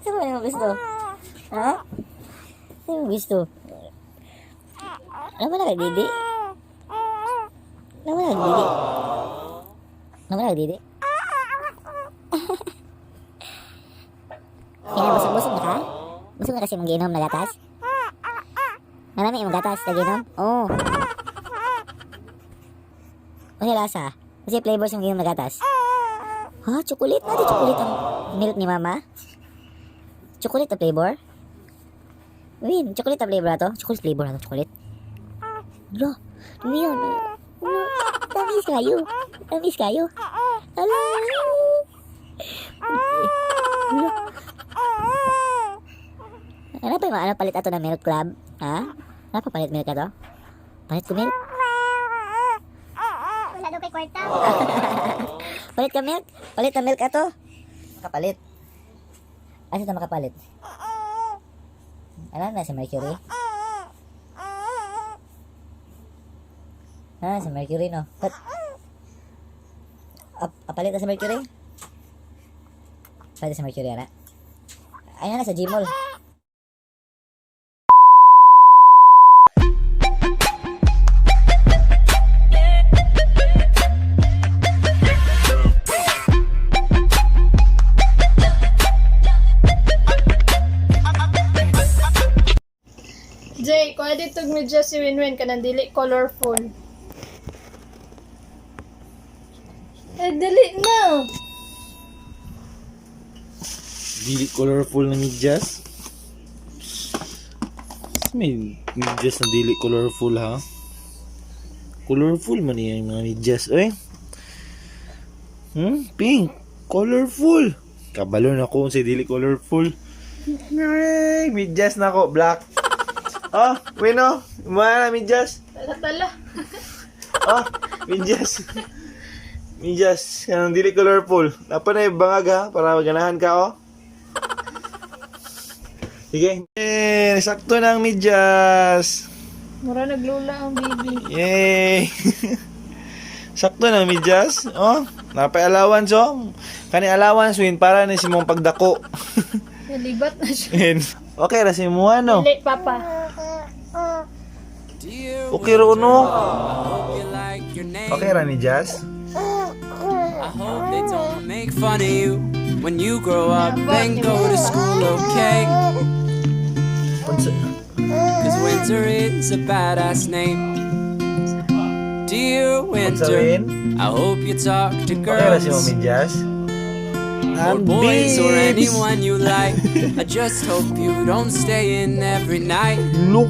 Saan mo gusto? Ha? Saan mo gusto? Ano ba na kay Didi? Ano ba na kay Didi? Ano ba na kay Didi? Kaya busog-busog na ka? Busog na kasi mong giinom na gatas? Marami imong gatas na giinom? Oo. Ano lasa? Kasi flavors yung giinom na gatas? Ha? Chocolate? Nati chocolate ang milk ni mama? Chocolate na flavor? Win, chocolate na flavor ato? Chocolate flavor ato, chocolate. Lo, Leon. Lo, tamis kayo. Tamis kayo. Ala. Lo. Ano pa yung ano palit ato na milk club? Ha? Ano pa palit milk ato? Palit ko milk? Wala daw kay kwarta. Palit ka milk? Palit na milk ato? Makapalit. Asa ta makapalit? Ano na si Mercury? Ah, sa Mercury no. But, apalit na sa Mercury? Palit sa Mercury, ana. Ay, na sa Gmall. Jay, kuha dito medyas si Winwin kanang dili colorful. Eh, dili na. Dili colorful na medyas. May medyas na dili colorful ha. Colorful man iya yung mga medyas, oy. Pink. Colorful. Kabalo na ko sa dili colorful. Ay, medyas na ako, black. Oh, wino, mga na medyas. Tala-tala. Ah, medyas. Medyas, kanang dili colorful. Napa na yung bangag ha, para maganahan ka oh. Sige. Eh, sakto na ang medyas. Mura naglula ang baby. Yay! Sakto na ang medyas. Oh, napay allowance oh. Kani allowance win para ni si mong pagdako. Nalibat na siya. Win. Okay ra si mo ano. Dili, papa. Dear Okay ro no. hope you like your name. Okay ra medyas. I hope they don't make fun of you when you grow up and go to school, okay? Unsa 'Cause Winter is a badass name. Dear unsa Winter, win? I hope you talk to Okay ra si mong girls medyas. or Ang boys or babes. anyone you like. I just hope you don't stay in every night. Look.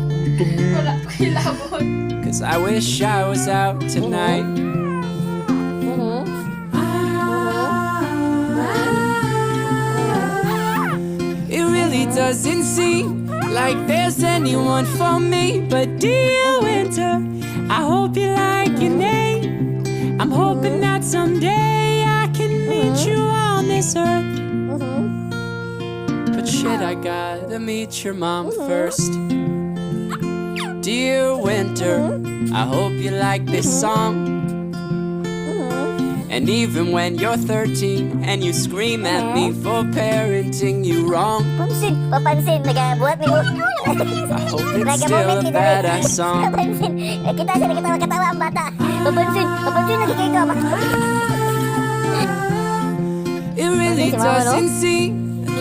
Wala ko hilabot. 'Cause I wish I was out tonight. It really doesn't seem like there's anyone for me. But dear winter, I hope you like your name. I'm hoping that someday I can meet you on this earth. But shit, I gotta meet your mom first. Dear winter, I hope you like this song. And even when you're 13 and you scream at me for parenting you wrong, Pansin, papansin, nagabuhat ni mo. I hope it's still a badass song. Papansin, kita siya nagkatawa-katawa ang bata. Papansin, papansin, lagi kayo ka. It really Pansin si mama, no? doesn't seem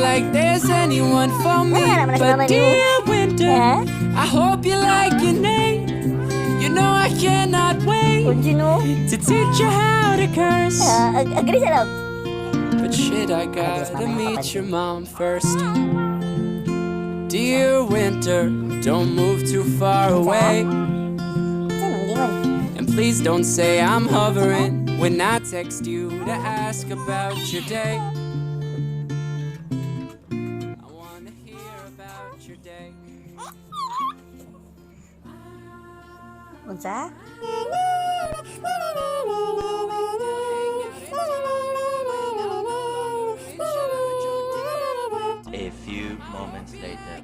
like there's anyone for me. Wala naman na si mama But ni mo. dear winter, Ha? I hope you like your name. You know I cannot wait Unji no? to teach you how to curse. Ah, agree sa love. But shit, I gotta meet your mom first. Dear winter, don't move too far away. Saan ang gingon? And please don't say I'm hovering when I text you to ask about your day. I wanna hear about your day. Unsa? A few moments later.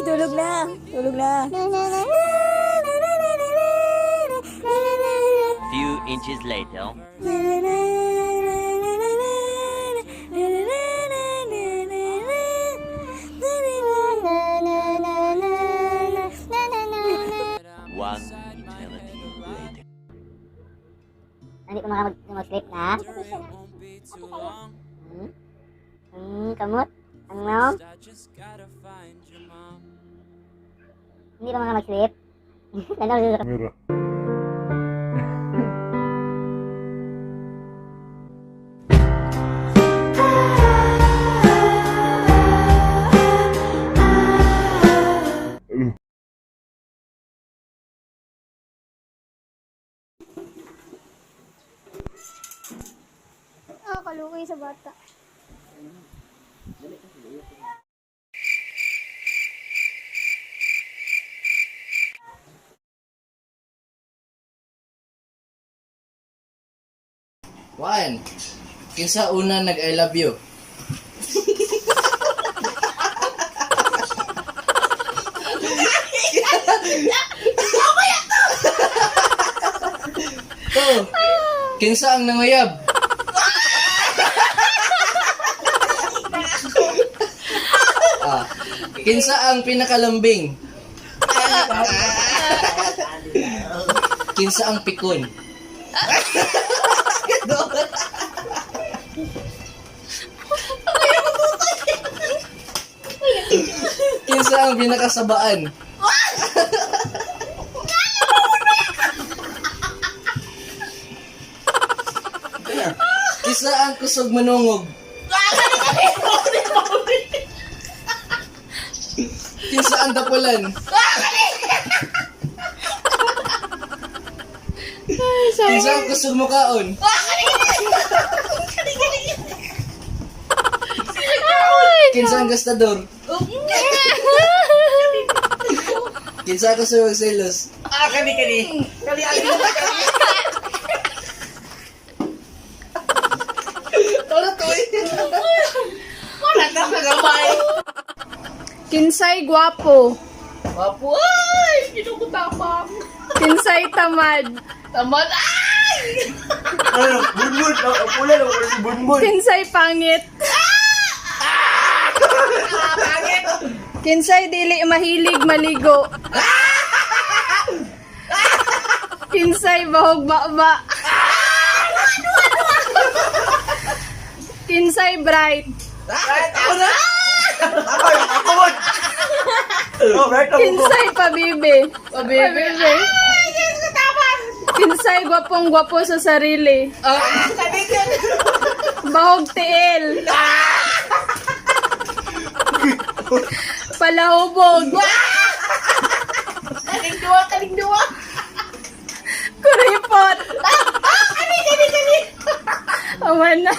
Tulog na. Tulog na. Few inches later. Na, na, na, na, na, na, na. Hindi ko maka mag-sleep na. It won't be too long. Kamot. Ang naong. I just gotta find your mom. Hindi pa maka mag-sleep. Tanaw sa Camera. Ah, kalukoy sa bata. One. Kinsa una nag I love you? Two. Kinsa ang nanguyab? Ah. Kinsa ang pinakalambing? Kinsa ang pikon? Kinsa ang pinakasabaan? Kinsa ang kusog manungog? Kinsa ang dapulan? Kinsa ang kusog mukaon? Kinsa ang gastador? Kinsa ang kusog magselos? Ah, kani kani. Kani ali. Wala to eh. Wala na kagamay. Kinsay gwapo. Wapo ay! Kinukutapang. Kinsay tamad. Tamad ay! Ano, bunbun. Pula na si bunbun. Kinsay pangit. Kinsay dili mahilig maligo. Kinsay bahog baba. Kinsay bright. Right, ako na. Ako, ako mo. Oh, right ako ko. Kinsay pabibe. Pabibe. Kinsay gwapong gwapo sa sarili. Bahog tiil. Palahubog. Kaling duwa, kaling duwa. Kuripot. Aman na.